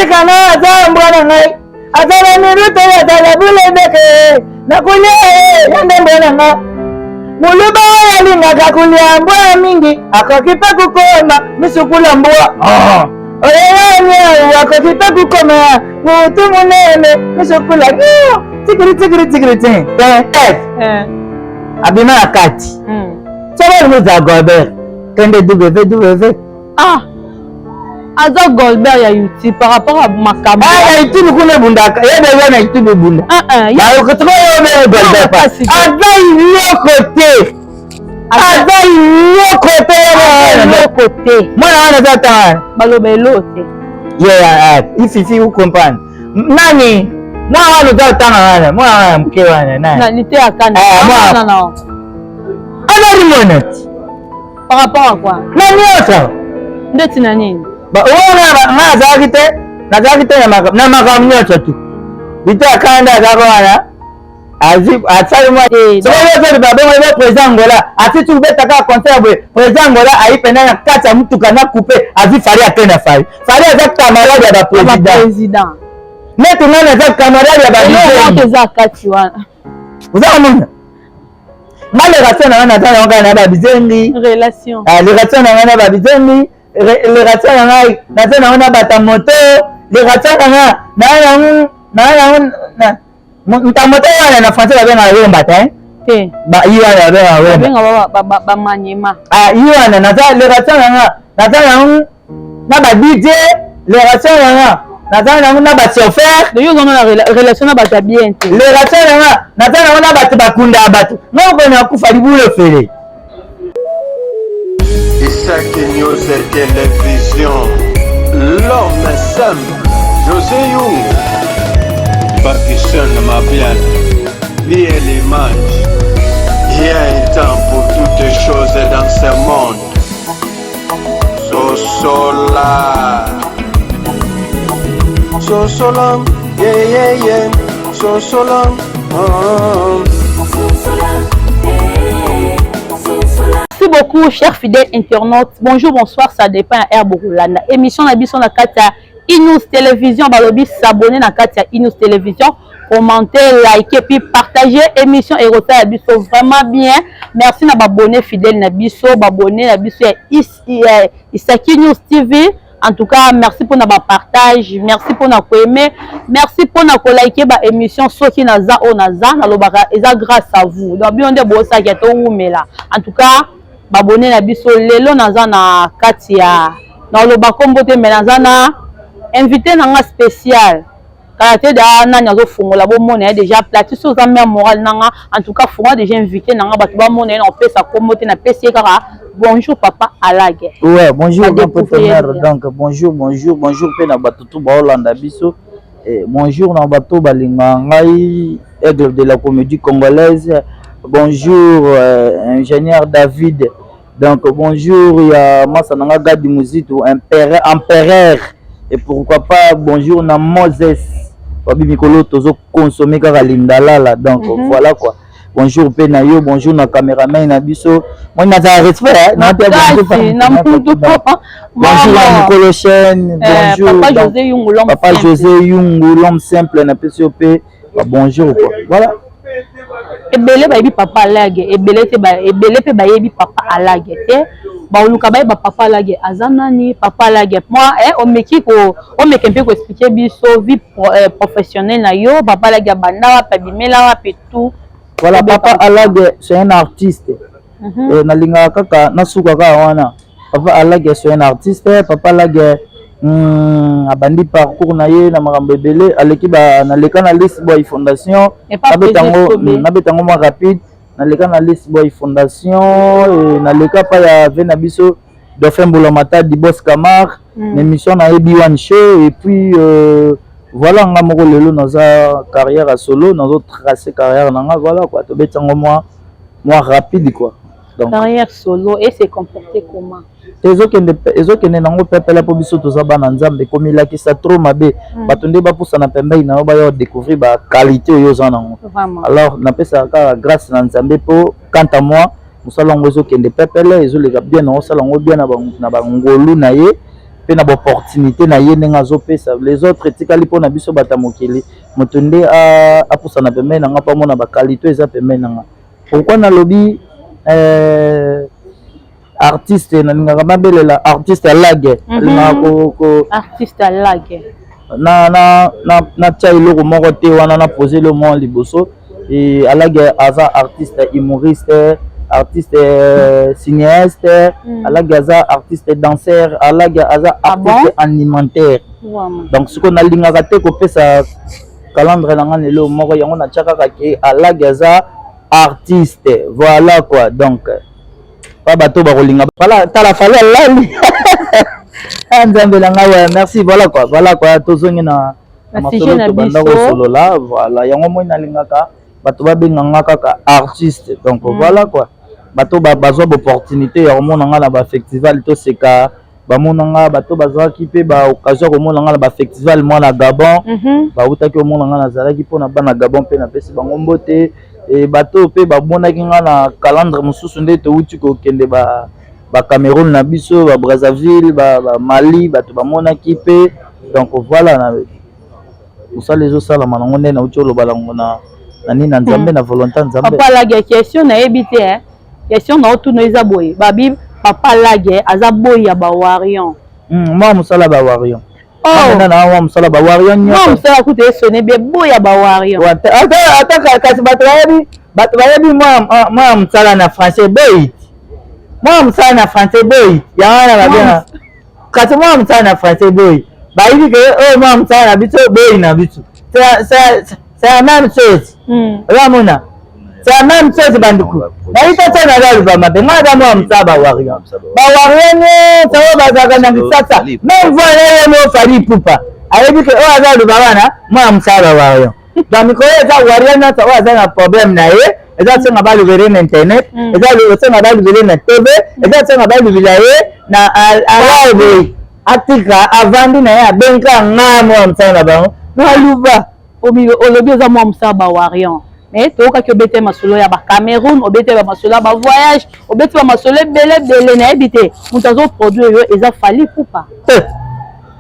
Atika nga, aza mbwa na ngai, aza na miluto, aza na bulendeke nakolia ye, ya nde mbwa na nga. Moluba oyo alingaka kolia mbwa mingi akoki mpe kokoma misukula mbwa. Ah. Oyo akoki mpe kokoma motu monene misukula tikiri tikiri tikiri ti te eh. Abima na kati. Soki olingi ozala Golbert, kende www. Ah, aza Golbert ya YouTube par rapport à makambo. Ah, ya YouTube kuna ebundaka ye deja na YouTube ebunda. Ah, ah, bayokotokoyo Golbert aza eloko te, aza eloko te, eloko te. Mwana wana aza ta baloba eloko te. Ye ififi u comprendre nani mwana wana oza otanga wana, mwana wana moke wana nani te akanda mwana azali mwana ti. Par rapport à quoi? Na nyonso. Ndeti na nini? Wana nga azalaki te, nazalaki te na makambo nyonso tu bito akanda azalaki wana, asali mwa soki ozoli babongo ye président Angola atiti kobeta kaka concert boye. Président Angola ayi pena na kati ya mutuka na coupe, azwi Fally, ake na Fally. Fally aza camarade ya baprésident. Neti ngai naza camarade ya ba Eza kati wana. Oza komona nga relation na ngai naza nango kaka na babizengi. Relation. Relation na ngai na babizengi, relation na ngai naza nango na bata moto, relation na ngai naa nango naa nango nta moto wana na français babengaka wemba te. Te. Yi wana babengaka wemba. Babengaka bamanyema. Yi wana naza relation na nga naza nango na ba DJ, relation na nga naza nango na bachauffeur. Yo oza na relation na bato ya bien te. Relation na nga naza nango na bato bakunda ya bato nga okona akufa libulu ofele. Isaac News Télévision, l'homme simple, José Young, Pakistan Mabian, bien l'image. Il y a un temps pour toutes choses dans ce monde. Sosola. Sosola, yeah. Sosola, oh. Merci beaucoup, chers fidèles internautes. Bonjour, bonsoir, ça dépend à Air Bolanda. Émission na biso na kati ya Inous Télévision, balobi s'abonner na kati ya Inous Télévision, commenter, liker puis partager émission et ya biso vraiment bien. Merci na babonné fidèle na biso, babonné na biso ya Isaki News TV. En tout cas, merci pour notre partage, merci pour notre aimer, merci pour notre liker ba émission soki naza o naza na lobaka eza grâce à vous. Donc bien nde bosa ki to wumela. En tout cas, babonné na biso lelo naza na kati ya na loba kombo te, mais naza na invité na nga spécial. Kala te da nani azofungola bomona ye déjà plati so oza mère morale nanga. En tout cas, fungola déjà invité nanga, bato bamona ye na opesa kombo te, napesi ye kaka bonjour, papa Alage. Ouais, bonjour grand partenaire. Donc bonjour, bonjour, bonjour mpe na bato tu baolanda biso. Eh, bonjour na bato balingaka ngai, aigle de la comédie congolaise. Bonjour ingénieur David. Donc bonjour ya masa nanga Gadi Muzitu, empereur, empereur. Et pourquoi pas bonjour na Moses babi mikolo tozoconsommer kaka lindalala. Donc voilà quoi, bonjour mpe na yo, bonjour na cameraman na biso. Moi nazala respect na bonjour na mokolo chaîne, bonjour papa José Yungu, l'homme. Papa José Yungu, l'homme simple, napesi yo mpe bonjour quoi, voilà. Ebele bayebi papa Alage ebele te, ebele mpe bayebi papa Alage te. Baoluka bayeba papa Alage aza nani. Papa Alage, moi omeki ko omeke mpe koexpliquer biso vie professionnelle na yo. Papa Alage abanda wapi, abimela wapi, tout? Voilà, papa Alage, c'est un artiste. Nalingaka kaka nasuka kaka wana. Papa Alage, c'est un artiste. Papa Alage abandi parcours na ye na makambo ebele aleki naleka na List Boy Fondation. Nabetango mwa rapide: naleka na List Boy Fondation, naleka pa ya ve na biso Dauphin Mbula Matadi, Bos Camar, na émission nayebi One Show. Et puis voilà, nga moko lelo naza carrière ya solo, nazo tracer carrière na nga. Voilà quoi, tobeti yango mwa rapide quoi. Donc carrière solo et se comporter comment? Ezokende, ezokende nango pepele, mpo biso toza bana Nzambe. Komilakisa trop mabe, bato nde bapusana pembeni na yo, baya découvrir baqualité oyo oza nango. Alors napesaka kaka grâce na Nzambe, mpo quant à moi mosala yango ezokende pepele, ezoleka bien, naosala yango bien na bangolu na ye. Mpe na baopportunité na ye ndenge azopesa les autres, etikali mpo na biso bato ya mokili. Moto nde apusana pembeni na nga mpo amona baqualité eza pembeni na nga. Pourquoi nalobi artiste? Nalingaka mabelela artiste alage, alingaka ko Artiste alage. Na natia eloko moko te wana, na pose eloko moko liboso. E alage aza artiste humoriste, artiste cinéaste, alage aza artiste danseur, alage aza Ah bon? artiste alimentaire. Donc sikoyo nalingaka te kopesa calandre na nga na eloko moko. Yango natia kaka ke alage aza artiste, voilà quoi. Donc pa bato bakolinga, voilà, tala Fally alali. Ah, Nzambe na ngai, ouais, merci. Voilà quoi, voilà quoi. Tozongi na Na masolo sujet na tobanda biso. kosolola. Voilà, yango moi nalingaka bato babenganga kaka artiste. Donc voilà quoi, bato bazwa baopportunité ya komona nga na bafestival, toseka, bamona nga. Bato bazwaki mpe baoccasion ya komona nga na bafestival mwa na Gabon, bautaki komona nga, nazalaki mpona bana Gabon mpe napesi bango mbote. E bato mpe bamonaki nga na calandre mosusu nde touti kokende ba baCameroun na biso, baBrazzaville, baMali, bato bamonaki mpe. Donc voilà, na mosala ezosalama nango nde nauti oloba lango na nini, na Nzambe, na volonté ya Nzambe. Papa Lage, question nayebi te, eh. Question na otuna eza boye: babi Papa Lage aza boyi ya bawarrior. Mwa mosala bawarrior. Oh. Na mwa mosala bawarrior mwa nyonso. Mosala kuta esone bien, boyi ya bawarrior. Ata kasi bato bayebi mwa mosala na français boyi, mwa mosala na français boyi, yango wana babenga. Kasi mwa mosala na français boyi, bayebi ke oyo mwa mosala na biso, boyi na biso, c'est la même chose. Ozamona, c'est la même chose. Bandeko, nayebi te so naza mabe. Ngai aza mwa mosala bawarrior, bawarrior nyonso oyo bazalaka na Kisasa, même voix na ye mo Fally Ipupa ayebi ke oyo aza loba wana mwana mosala bawarrior. Donc mikolo eza warrior nyonso oyo aza na problème na ye, eza senga balobele na internet, eza senga balobele na TV, eza senga balobela ye na live. Atika, avandi na ye, abenga nga mwana mosala na bango, naluba. Olobi oza mwa mosala bawarrior, mais toyokaki obete masolo ya baCameroun, obete bamasolo ya bavoyage, obeti bamasolo ebele ebele. Nayebi te, moto azoproduire yo eza Fally Ipupa? Te.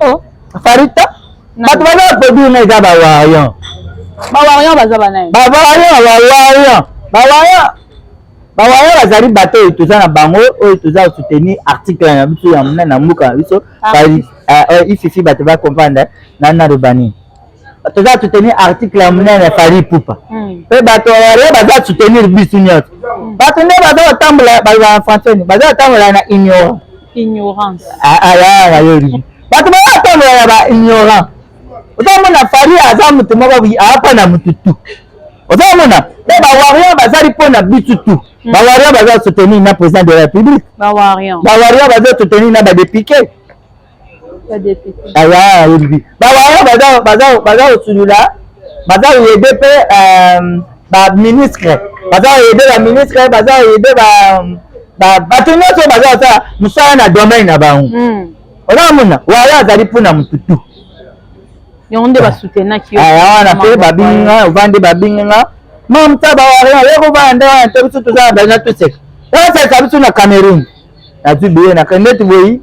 Oh. Fally te. Bato baza produire nga eza bawarrior. Bawarrior baza banani? Bawarrior, bawarrior, bawarrior, bawarrior bazali bato oyo toza na bango, oyo toza soutenir article na biso ya monene na mboka na biso. Ififi, bato bacomprendre na naloba nini. Toza soutenir article ya monene Fally Ipupa, mpe bato bawarrior baza soutenir biso nyonso. Bato nde baza kotambola, balobaka na français, baza kotambola na ignorant. Ignorance. Aya nayoli, bato baza kotambola na baignorant. Ozomona, Fally aza motu moko aapa na motu tu. Ozomona mpe bawarrior bazali mpo na biso tu. Bawarrior baza soutenir na président de la République. Bawarrior. Bawarrior baza soutenir na badéputé. Badéputé. Aya yebi, bawarrior baza kosulula, baza koaider mpe baministre, baza koaider baministre, baza koaider bato nyonso baza kosala mosala na domaine na bango. Ozamona, warrior azali mpona motu tu. Yango nde basoutenaki yo. Aya wana mpe babingi nga, ovandi, babingi nga mamuta bawarrior, ye kovanda nde wana te. Biso toza na bana, toseka, toseka biso na Cameroun. Nazwi boye na ndeti boyi,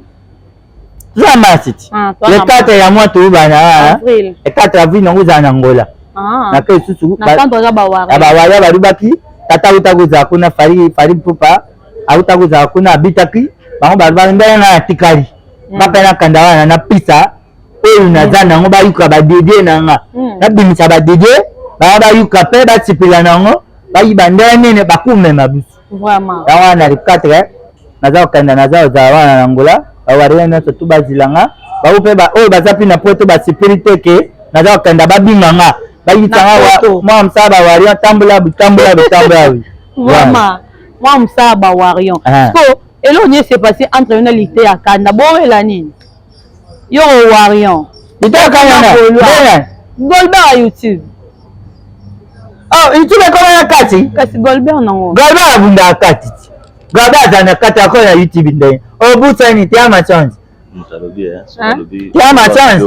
toza masi ti le 4 ya mois toyobana wana, le 4 avril nango ezala na Ngola. Nake lisusu bawarrior balubaki tata auta kozala kuna, Fally, Fally Ipupa auta kozala kuna, abitaki bango, balobaki ndenge nga natikali nga mpe nakanda wana, napisa oyo naza nango, bayuka badedie na nga, nabimisa badedie baya, bayuka mpe basepela nango, bayiba ndenge nini bakumema biso. Yango wana le 4 naza kokenda, naza kozala wana na Ngola. Bawarrior nyonso tu bazilanga bango mpe oyo baza mpe na Poto basepeli te ke naza kokenda, babinga nga, bayibisanga mwa mosala bawarrior, tambola tambola tambola. Vraiment, mwa mosala bawarrior. So eloko nini s'est passé entre yo na Lite ya Kanda? Bowela nini? Yo warrior. Lite ya Kanda? Golbert ya YouTube. Oh, YouTube ekoma na kati. Kasi Golbert nango. Golbert abundaka kati ti Golbert azala na kati akoyo na YouTube ndenge obusani te ama chance te ama chance,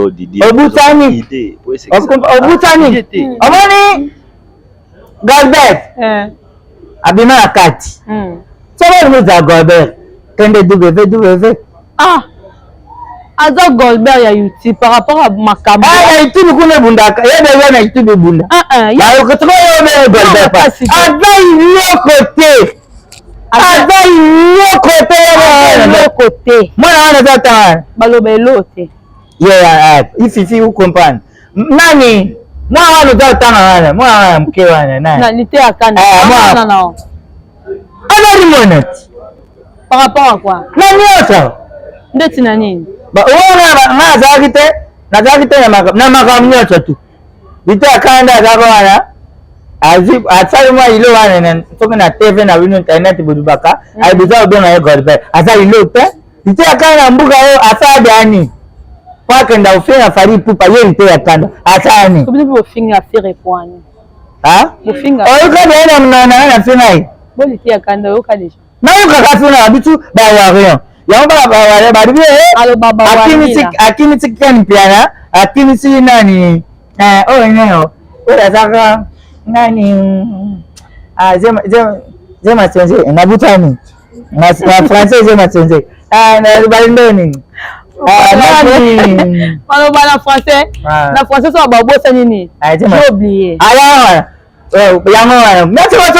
obusani, obusani. Omoni, Golbert abima na kati. Soki olingi ozala Golbert, kende www. Ah. Aza Goldberg ya YouTube par rapport à makambo. Ah, ya YouTube kuna ebundaka. Ye deja na YouTube ebunda. Ah ah. Bayokotokoyo Goldberg. Aza iloko te. Aza eloko te. Eloko te. Mwana wana aza tanga. Baloba eloko te. Yeah, ififi u comprendre. Nani? Mwana wana oza tanga wana, mwana wana moke wana nani? Na lite ya kanda. Mwana na. Azali mwana ti. Par rapport à quoi? Na nyonso. Ndeti na nini? Ba wana nga azalaki te, nazalaki te na makambo nyonso tu. Lite ya kanda azalaka wana. Azwi asali mwa ilo wana soki na TV na bino internet bolobaka, ayi boza kobenga ye Goldberg. Aza ilo te. Lite ya kanda na mbuka oyo asala bia nini? Po akenda kofinga Fally Ipupa ye lite ya kanda asala nini? Bino mpe bofinga Ferre poani. Ha? Bofinga. Oyoka bia na na na na finga ye. Bo lite ya kanda oyoka deja. Nayokaka finga bitu ba warrior. Yango ba ba warrior ba bibi Aloba ba akimisi akimisi Ken Mpiana, akimisi nani? Eh oyo neo. Oyo azaka nani? Ah zema zema zema senze nabutani. Na français zema senze. Ah na balindo nini? Ah nani? Baloba na français. Na français so babosa nini? J'ai oublié. Alors yango wana merci bato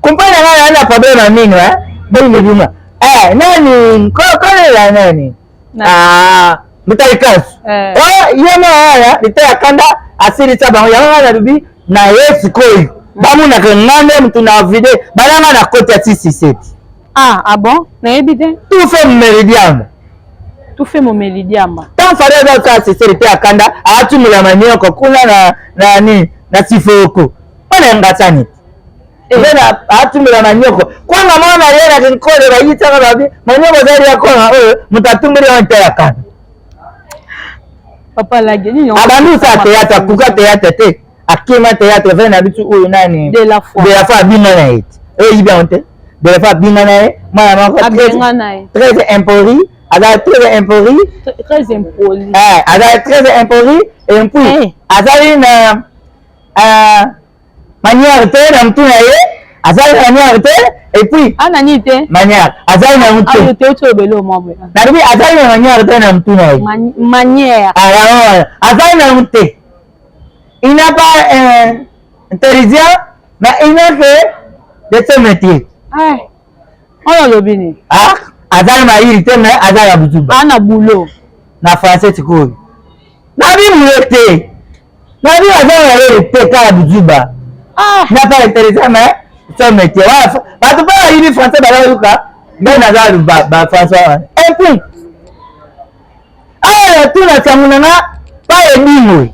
comprendre nga na problème ya mino eh boni bima eh nani kolela nani ah mutali kasu oh ye mo wana lite ya kanda asilisa bango yango wana nalobi na ye sikoyo bamonaka nga nde motu na vide balanga na koti ya 667. Ah, ah bon, nayebi te. Tout fait meridian. Tout fait momeli diamba. Tant fallait aza kosala sese lite ya kanda atumela manioko kuna na nani na sifoko mpona ya ngasani nde na atumbela manioko kwanga mwana ye na kinkole bayitaka babi manioko ezali ya kwanga oyo moto atumbeli yango te ya kanda. Papa lage nini? Abandi osala théâtre, akuka théâtre te, akima théâtre ve na biso oyo nani De la foi. De la foi abima na ye te, oyebi yango te. De la foi abima na ye mwana moko Abenga na ye. Très impoli, aza très impoli. Très impoli. Aza très impoli et puis azali na manière te na mutu na ye, azali na manière te et puis Ana nini te? Manière azali na mutu Ayo te oyo belo mwa boye. Nalobi azali na manière te na mutu na ye. Manière. Ah, azali na mutu te. Il n'a pas intelligent, mais il n'a que de ce métier. Oyo olobi nini? Ah, azali mayili te mais aza na buzuba. Ana boulot. Na français sikoyo nabi muye te, nabi aza na mayele te kaka buzuba. N'a pas intelligent mais son métier wana bato mpe bayibi français bazoyoka nde naza ba français wana. Et puis awa na tuna sango na nga pa ebimwe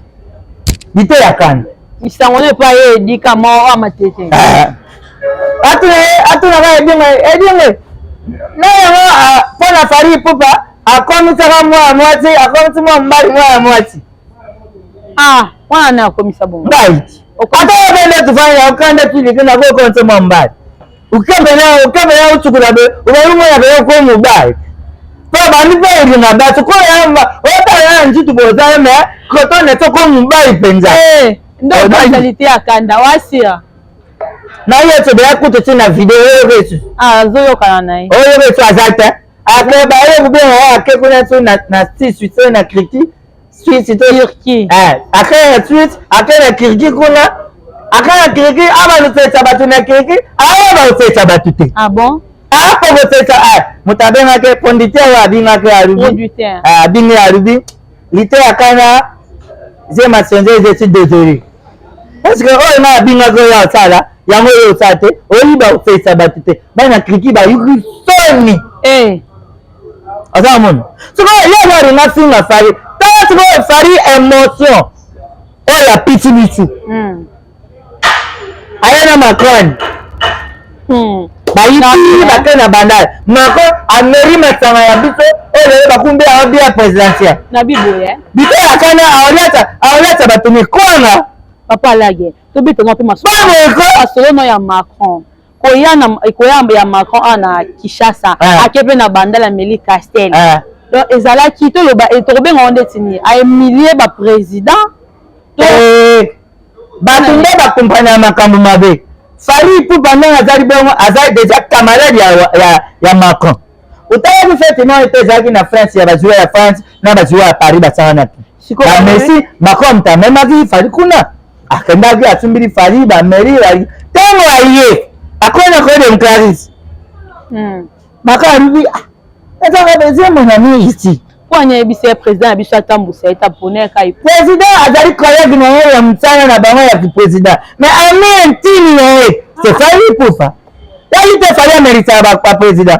lite ya kanda. Misango no epai ye edika moko amatete. Atunaka ebimwe ebimwe na yango mpo na Fally Ipupa akomisaka mwana mwasi, akomisi mwa mobali mwana mwasi. Ah, wana na akomisa bongo. Ngai ata obende tufanya okanda tulike nakokomisa mwa mobali ukembena ukembena utsukula be ubalumona be ko mobali mpo bandi mpe elinga bato koyamba otala na nzutu boza me kotone to ko mobali mpenza. Nde okosalite ya kanda wasira. Na ye tobeya kutu ti na video oyo resu. Azoyokana na ye. Oyo resu aza te ake baye kobenga ye ake kuna so na Suisse to na Turquie, Suisse to Turquie. Ake na Suisse, ake na Turquie kuna, ake na Turquie abalosetsa bato na Turquie, awa bakosetsa bato te. Ah bon? Apo kosetsa moto abengaki producteur oyo abingaki alubi. Producteur. Abingi alubi lite ya kana zema senze, je suis désolé parce que oyo nga abingaki oyo asala yango oyo osala te, oyiba kosetsa bato te, bana Turquie bayuki soni. Aza komona sikoyo ye aza alinga finga Fally. Tala sikoyo Fally émotion oyo apiti bisu aye na Macron bayibi bake na Bandal, Macron ameri masanga ya biso oyo lelo bakumbi yango bia présidentielle. Na biboye. Biso yakana aoliata bato mikwanga. Papa lage tobetanga mpe masolo masolo no ya Macron koya na koya ya Macron awa na Kinshasa. Ake mpe na Bandal ameli Castel. Donc ezalaki toloba tokobenga ngo ndeti nini, ahumilie baprésident. Bato nde bakomprendre ya makambo mabe. Fally Ipupa ndenge azali bongo, azali déjà camarade ya Macron. Otalaki fête moko ete ezalaki na France, ya bazuwa ya France na bazuwa ya Paris basanganaki. Bamessi Macron amemaki Fally kuna, akendaki asumbili Fally bameri. Ntango aye akoyi na koyede Clarisse, Macron alobi: "Ezaka besoin mon ami ici." Mpo ani ayebisa ye président na biso atambusa ye tapone kai? Président azali collègue na ye ya mosala na bango ya président, mais ami intime na ye, c'est Fally Ipupa. Tali te, Fally améritaka baprésident.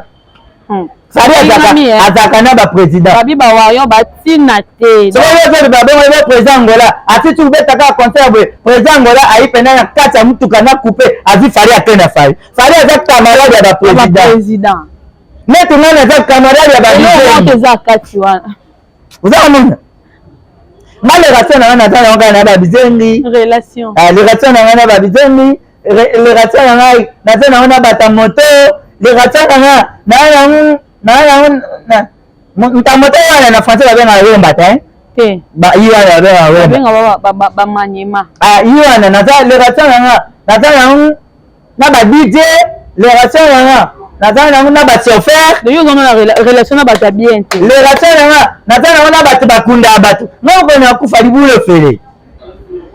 Fally azalaka na baprésident. Babi bawario batina te. Soki babongo ye président Angola atiti kobetaka concert boye, président Angola ayi pena na kati ya mutuka na coupe, azwi Fally, ake na Fally. Fally aza camarade ya baprésident neti ngai naza camarade ya babizeni. Eza kati wana. Oza komona nga relation na ngai, naza nango kaka na babizengi. Relation. Relation na ngai na babizengi, relation na ngai naza nango na bato moto, relation na ngai naa nango ntamoto wana, na français babengaka wemba te. Te. Yi wana babengaka wemba. Babenga bamanyema. Yi wana naza relation na nga, naza nango na ba DJ, relation na nga naza nango na bachauffeur. Yo ozana na relation na bato ya bien te. Relation na nga, naza nango na bato bakunda bato nga okoni akufa libulu efele.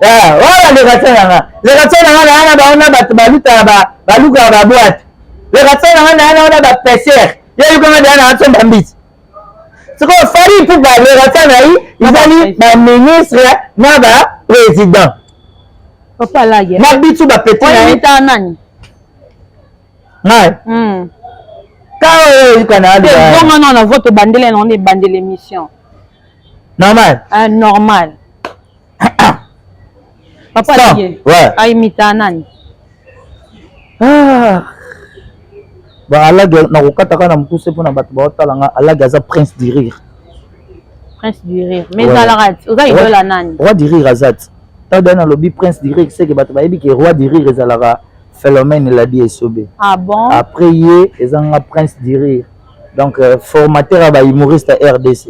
Wana relation na nga, relation na nga naa na bango na bato balutaka, balukaka baboite. Relation na nga naa nango na bapêcheur. Ye yukanga deya na asomba mbisi. Sikoyo Fally Ipupa, relation na ye ezali baministre na baprésident. Papa Lage. Na biso bapeti na ye. Oyimita nani? Ngai ka oyo oyuka na Alonga na na vote bandele na on ebandele émission. Normal. Ah, normal. Papa Lage. Ouais. Ayimita nani? Ah. Bon, Alage, nakokataka na mokuse mpona bato baotala nga. Alage aza prince du rire. Prince du rire, mais ezalaka ti oza idola nani? Roi du rire aza ti. Ntango dai nalobi prince du rire, seke bato bayebi ke roi du rire ezalaka Phénomène Eladi Esobe. Ah bon? Après ye, ezanga prince du rire, donc formateur ya bahumoriste ya RDC,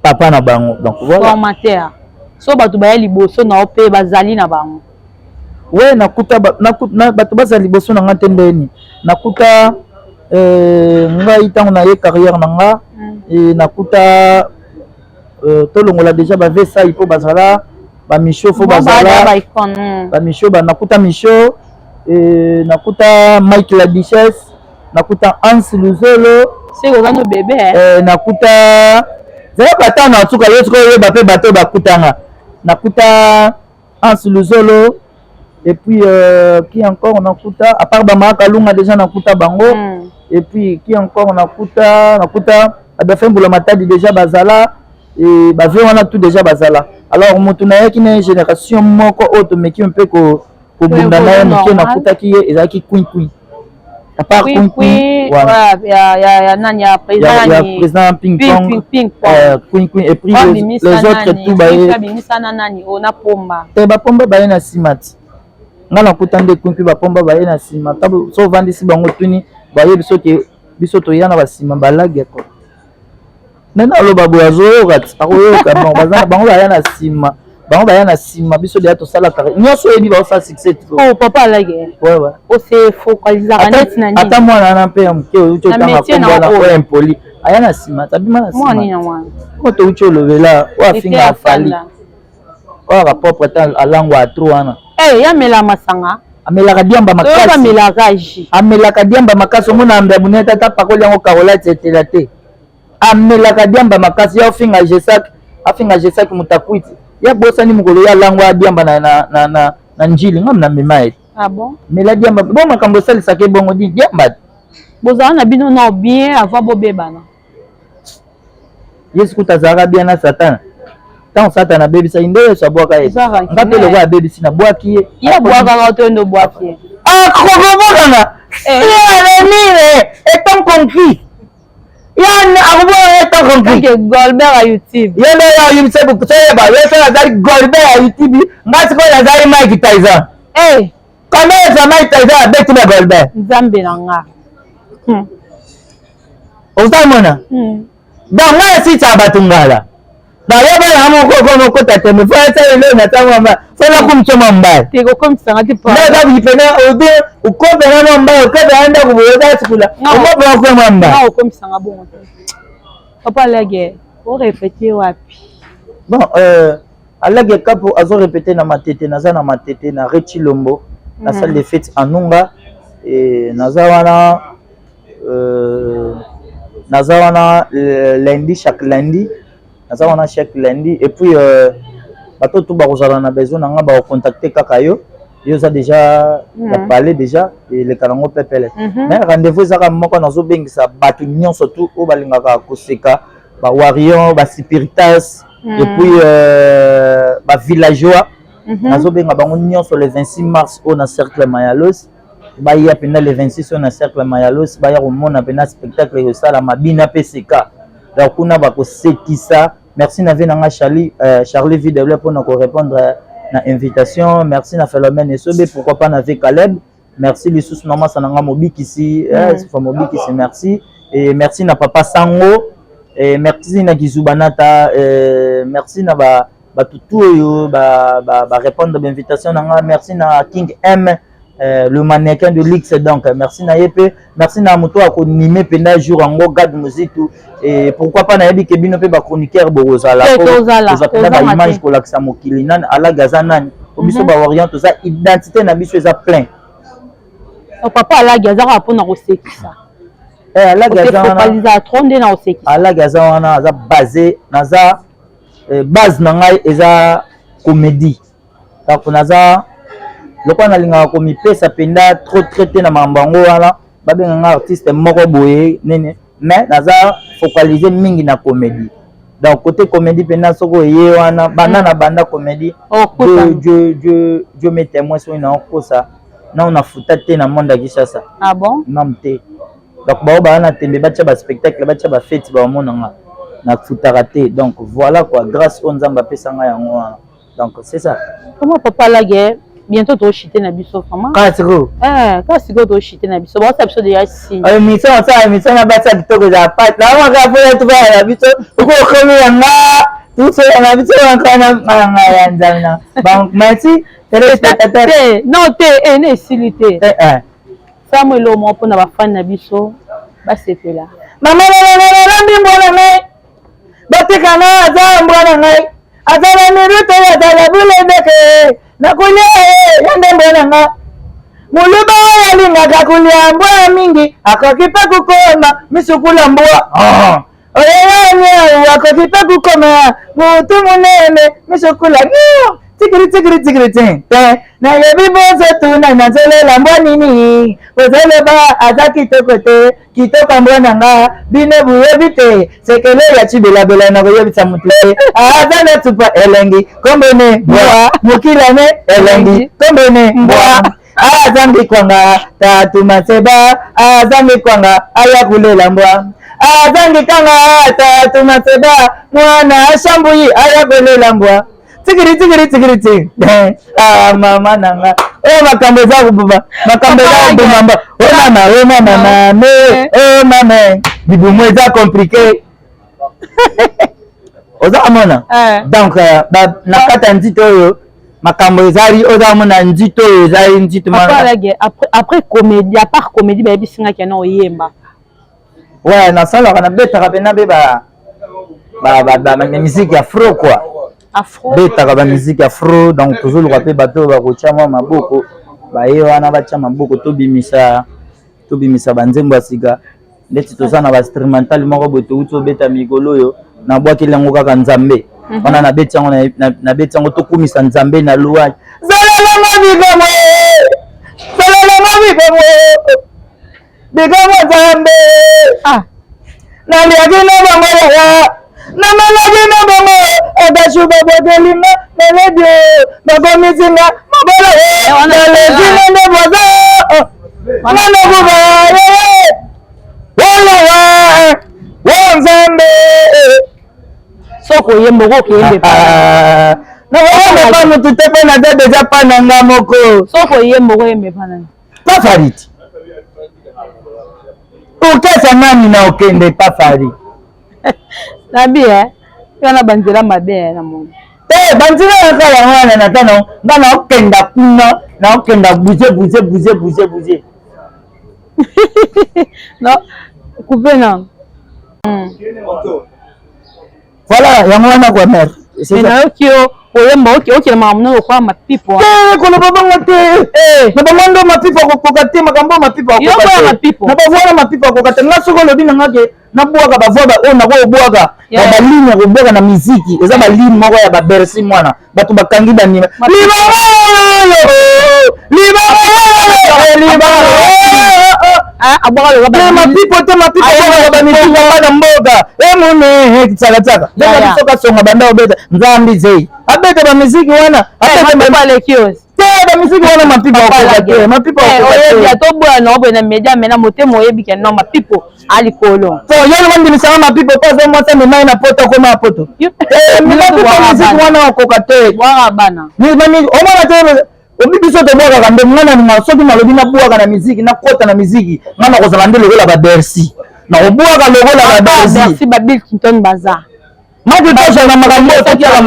papa na bango, donc voilà. Formateur, so bato baya liboso na yo mpe bazali na bango? We, nakuta bato bazala liboso na nga te. Ndeni nakuta ngai ntango naye carrière na nga, nakuta tolongola déjà bavesai mpo bazala bamisho, fo bazala bamisho. Nakuta misho, nakuta Mike la Duchesse, nakuta Hans Luzolo. Seke oza no bébé. Nakuta zala bata na suka yo sikoyo oyeba mpe bato bakutanga. Nakuta Hans Luzolo et puis qui encore nakuta à part bamaka Kalunga? Déjà nakuta bango. Et puis qui encore nakuta? Nakuta Adolphe Mbula Matadi, déjà bazala e bave wana tout déjà bazala. Alors moto nayaki na ye génération moko oyo tomeki mpe kobunda na ye moke, nakutaki ye, ezalaki Queen Queen. À part Queen Queen. Ya nani? Ya président? Président Ping Pong. Ping. Queen Queen et puis les autres tout baye. Abimisana nani o na Pomba? Te, bapomba baye na nsima ti nga nakuta nde Queen Queen. Bapomba baye na nsima. So ovandisi bango, tuni bayebi soki biso toya na basima balage ko nde naloba boye, azoyoka ti akoyoka. Bon, bango baya na nsima, bango baya na nsima. Biso deya tosalaka nyonso, oyebi, baosala succès. Oh, papa Alage, ose focalisaka neti na nini? Ata mwana wana mpe ya moke outi otanga kombo wana oyo impoli, aya na nsima, tabima na nsima. Moto outi olobela oyo afinga afali, oyo aka propre te, alangwa atro wana. Yamela masanga. Amelaka diamba makasi. Amelaka jus. Amelaka diamba makasi. Omona ambe ya monene, tata pakoli yango karolati etela te. Amelaka diamba makasi. Ya ofinga Jesak, afinga Jesak Mutakwiti, ya bosani mokolo ya langwa diamba na njili ngam na mema ye. Ah bon? Mela diamba bo makambo esalisaka ebongo di diamba. Bozala na bino na bien avant bobebana? Yesu kuta azalaka bien na Satana. Ntango Satana abebisaki nde Yesu abwaka ye. Nga mpe lokola abebisi, nabwaki ye. Ye abwakaka to nde obwaki ye? Akokobwakanga ennemi étant conquis, yani akobwaka étant conquis. Golbert ya YouTube. Ye nde oyo oyebisa soyeba ye soki azali Golbert ya YouTube. Nga sikoyo nazali Mike Tyson. Combien eza Mike Tyson abeti na Golbert? Nzambe na nga! Ozamona, donc ngai esitisaka bato ngala. Bayo bana moko ko moko tata me fa ta ile na tango mba. Fa na kumchoma mbaya. Te kokomisanga te pa. Na ka bipena obe ukope na mbaya ukope anda kuboza sikula. Ukope ko mbaya. Na okomisanga bongo te. Papa Alage, o répéter wapi? Bon, Alage Kapo azo répéter na Matete, naza na Matete na Rechi Lombo, na salle de fête Anunga et naza wana naza wana lundi, chaque lundi naza wana, chaque lundi. Et puis bato tu bakozala na besoin na nga, bakocontacte kaka yo. Yo oza déjà ya palais déjà, eleka nango pepele. Mais rendez-vous ezaka moko, nazobengisa bato nyonso tu oyo balingaka koseka, bawarrior, basipiritas et puis bavillageois. Nazobenga bango nyonso le 26 mars oyo na Cercle Mayalos. Baya mpenza le 26 oyo na Cercle Mayalos, baya komona mpenza spectacle ekosalama, bina mpe seka. Donc kuna bakosekisa. Merci na vie na nga Charlie, Charlie VW, mpona korépondre na invitation. Merci na Phénomène Esobe, pourquoi pas na vie Caleb. Merci lisusu na masa na nga Mobikisi, fa Mobikisi, merci. Et merci na papa Sango, et merci na Kizubanata, merci na ba bato tu oyo barépondre ba bainvitation na nga. Merci na King M, le mannequin de luxe. Donc merci na ye mpe merci na moto akonime mpenza jour yango, Gad Mozitu. Et pourquoi pas, nayebi ke bino mpe bachroniqueur bokozala mpenza baimage kolakisa mokili nani Alage aza nani. Po biso bawarrior toza, identité na biso eza plein. Papa Alage aza kaka mpona kosekisa. Alage aza wana trop nde na kosekisa. Alage aza wana, aza basé, naza base na ngai eza comédie. Donc naza lokola nalingaka komipesa mpenza trop traité na makambo yango wana, babenganga artiste moko boye nene, mais naza focalisé mingi na comédie. Donc côté comédie mpenza, soki oye wana, banda na banda comédie, Dieu, Dieu, Dieu, Dieu m'est témoin, soki naokosa nao nafuta te na monde ya Kinshasa. Ah bon? Nam te. Donc bao baa na tembe, batia baspectacle, batia bafete, baomonanga nafutaka te. Donc voilà quoi, grâce oyo Nzambe apesanga yango wana. Donc c'est ça. Comment, papa Alage, bientôt toshite na biso vraiment. Kaka sikoyo. Kaka sikoyo toshite na biso, baosala biso déjà signe. Émission, osala émission na basi ya kitoko, ezala pate naomaka mpona tubala na biso oko okomi yanga tusola na biso na ngai ya Nzambe na. Bon, merci téléspectateur. Te, non te, ne esili te. Samo eloko moko mpona bafani na biso basepela. Mama nalambi mbwa na ngai, batikana aza mbwa na ngai, azala miruto, azala bulendeke nakolia ya nde mbwa na nga. Moluba oyo alingaka kolia mbwa mingi akoki mpe kokoma misukula mbwa. Oyo akoki mpe kokoma motu monene misukula tikiri tikiri tikiri te te. Nayebi bozotuna nazolela mbwa nini, bozoloba aza kitoko te. Kitoko mbwa na nga, bino boyebi te sekele ya cibelabela. Na koyebisa motu te, aza na tupa elengi kombone mbwa mokilane elengi kombone mbwa. Azangi kwanga tatu maseba, azangi kwanga aya kulela mbwa, azangi kanga tatu maseba mwana ashambuyi aya kolela mbwa tikiri tikiri tikiri ti. Ah, mama nanga oyo makambo eza koboma, makambo eza koboma mba. O mama, o mama, mame, o mama, libumu eza compliqué, oza komona. Donc na kati ya nzito oyo makambo ezali, oza komona nzito oyo ezali nzito. Après comédie, à part comédie, bayebisingaki yana oyemba. Ouais, nasalaka, nabetaka mpena mpe bamusike afro quoi. Afro. Betaka bamusike afro. Donc tozoluka mpe bato oyo bakotia mwa maboko, baye wana batia maboko, tobimisa banzembo ya sika. Ndeti toza na bainstrumental moko boye touti obeta mikolo oyo, nabwakeli yango kaka Nzambe wana, nabeti yango, nabeti yango, tokumisa Nzambe na louange. Zalelanga bikamwe, zalelanga bikamwe, bikamwe Nzambe. Ah. Naliaki na bango yaya, namelaki na bango akasu, babwakelinga meledio, bakomisinga mabola, naleki nende bwaza nanakuba oyawa o Nzambe. Soki oyemba, okoki oyemba. Nakoyemba pa motu te, mpo naza deja pa na nga moko. Soki oyemba, okoyemba epa nani? Pa Fariti orchestre nani na okende pa Fari. Nabi. Wana banzela mabe na moni. Te, banzela yaka yango wana na tano nga naokenda kuna, naokenda bouge bouge bouge bouge bouge. Non, coupe na. Voilà, yango wana quoi, mère. Mais nayoki yo oyemba, okende makambo no lokola Mapipo. Te, koloba bongo te. Na bango ndo Mapipo akokoka te, makambo oyo Mapipo akoka Mapipo na bavoix na Mapipo akoka te. Nga soki olobi na nga ke nabwaka bavoix oyo nakobwaka na baligne ya kobwaka na miziki, eza baligne moko ya baBercy mwana bato bakangi banima libanga libanga libanga. Abwaka. Mapipo te, Mapipo abwakaka bamiziki ya bana mboka emone tsakatsaka ndenge biso kasonga banda obeta nzambi zei abeta bamiziki wana. Aleki yo. Te, bamiziki wana Mapipo akoka te, Mapipo akoka te. Toboya nango boye na média, mais na motema oyebi ke non, Mapipo alikolo. So yo loba ndimisanga Mapipo mpo aza mwasi amemai na poto, akoma ya poto. Mapipo miziki wana akoka te. Bwaka bana. Omona te, obi biso tobwakaka nde. Nga nalinga soki nalobi nabwaka na miziki, nakota na miziki, nga nakozala nde lokola baBercy, nakobwaka lokola baBercy. BaBill Clinton baza. Makitoshe na makambo oyo totiaka,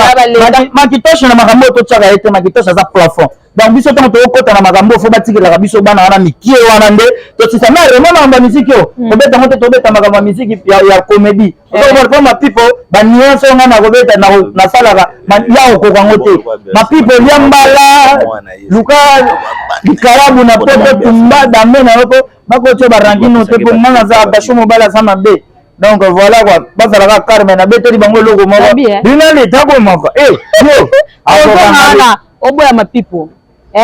Makitoshe na makambo oyo totiaka ye te. Makitoshe aza plafond. Donc biso ntango tokokota na makambo, faut batikelaka biso bana wana mikie wana nde tosisa. Mais remo makambo ya miziki oyo tobeta yango te, tobeta makambo ya miziki ya comédie mpo Mapipo banuance oyo ngai nakobeta, nasalaka ya okoka yango te. Mapipo, lia mbala, luka likalabu na poto, tumba dambe na yo mpo bakotia barankino te, mpo ngai naza gasho, mobali aza mabe. Donc voilà quoi, bazalaka carme, nabeteli bango eloko moko bino leta moko yo. Wana oboya Mapipo,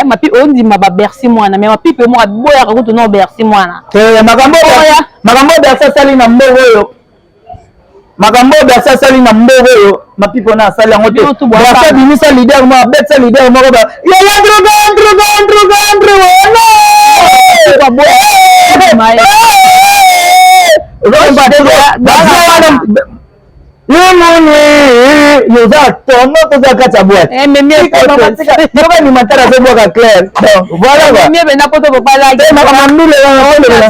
mapi ondima baBercy mwana, mais Mapipo moko aboyaka kutu no Bercy mwana. Te, makambo oyo Bercy asali na mboka oyo, makambo oyo Bercy asali na mboka oyo, Mapipo na asali yango te. Bercy abimisa leader moko, abetisa leader moko yaya ndruga ndruga ndruga ndruga. Wana limoni yoza tongo, toza kati ya boîte yoka animateur azobwaka clair. Donc voilà. Bena poto makambo mbile.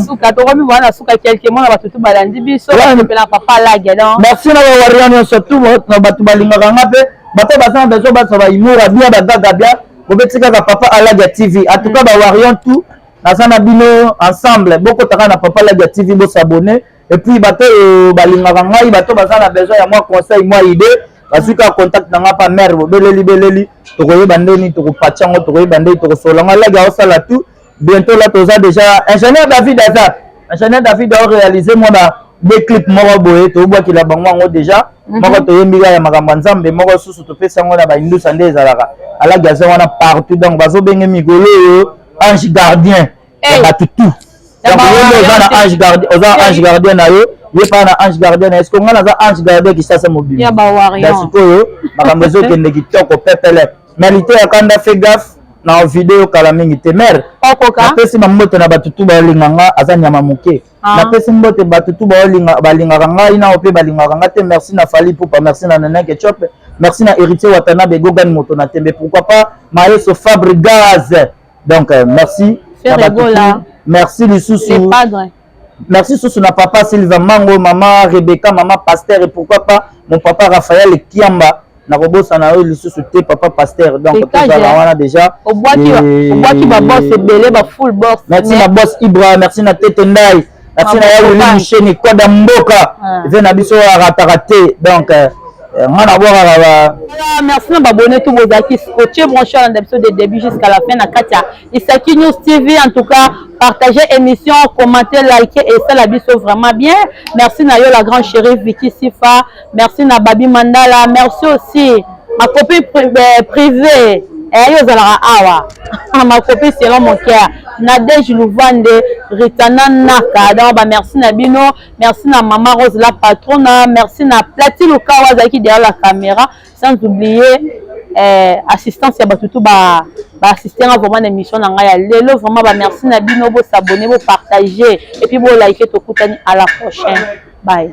Wana tokomi wana suka, quelque mot na bato tu balandi biso pena Papa Lage donc. Merci na bawarriors nyonso tu, na bato balingaka nga mpe bato baza na besoin bato baimura bia bagaga bia, bobeti kaka Papa Aladia TV. En tout cas bawarriors tout, naza na bino ensemble. Bokotaka na Papa Aladia TV, bos'abonner. Et puis bato oyo balingaka ngai, bato baza na besoin ya mwa conseil, mwa idée, bazwi kaka contact na nga pa mare, bobeleli beleli, tokoyeba ndeni tokopatia yango, tokoyeba ndeni tokosola ngo. Alaki aosala tout. Bientôt là toza déjà, ingénieur David aza, ingénieur David aoréalise mwa ba deux clip moko boye, tobwakela bango yango déjà. Moko toyembi kaka ya makambo ya Nzambe, moko susu topesi yango na baindusa nde ezalaka. Alaki aza wana partout, donc bazobenge mikolo oyo ange gardien ya bato tout. Donc yo nde oza na ange gardien, oza ange gardien na yo, ye mpa na ange gardien na ye. Siko nga naza ange gardien Kisasa mobimba. Da sikoyo makambo ezokende kitoko pepele. Mais lite ya kanda, fait gaffe na video kala mingi te, mare. Napesi bambote na bato tu baolinga nga, aza nyama moke. Napesi mbote bato tu balingaka ngai nao mpe balingaka nga te. Merci na Fally Ipupa, merci na Nene Ketchup, merci na Héritier Watanabe, Gogan moto na tembe, pourquoi pas Maeso Fabrigaz. Donc merci na bato tu, merci lisusu, merci susu na papa Sylvain Mango, mama Rebecca, mama Pasteur, et pourquoi pas mon papa Raphaël Kiamba. Nakobosana oyo lisusu te, papa Pasteur. Donc tozala wana déjà. Obwaki baboss ebele, bafull boss. Merci na boss Ibra, merci na Tete Ndai, merci na ya Wili Musheni Koda mboka eve na biso arataka te. Donc nga nabwakaka ba. Merci na baabonnés tout bozalaki scotché, branché na biso de début jusqu'à la fin na kati ya Isaki News TV. En tout cas, partagez émission, commentez, likez et ça la biso vraiment bien. Merci na yo la grande chérie Vicky Sifa, merci na Babi Mandala, merci aussi ma copine privée yo ozalaka awa, ma copine selon mon cœur, Nadège Louvande, Ritana Naka. Donc ba merci na bino, merci na mama Rose la patrona, merci na Plati Lukawa azalaki derrière la caméra, sans oublier assistance ya bato tu baassiste nga vraiment na émission na ngai ya lelo. Vraiment bamerci na bino, bos'abonner, bopartager et puis bolike. Tokutani à la prochaine, bye.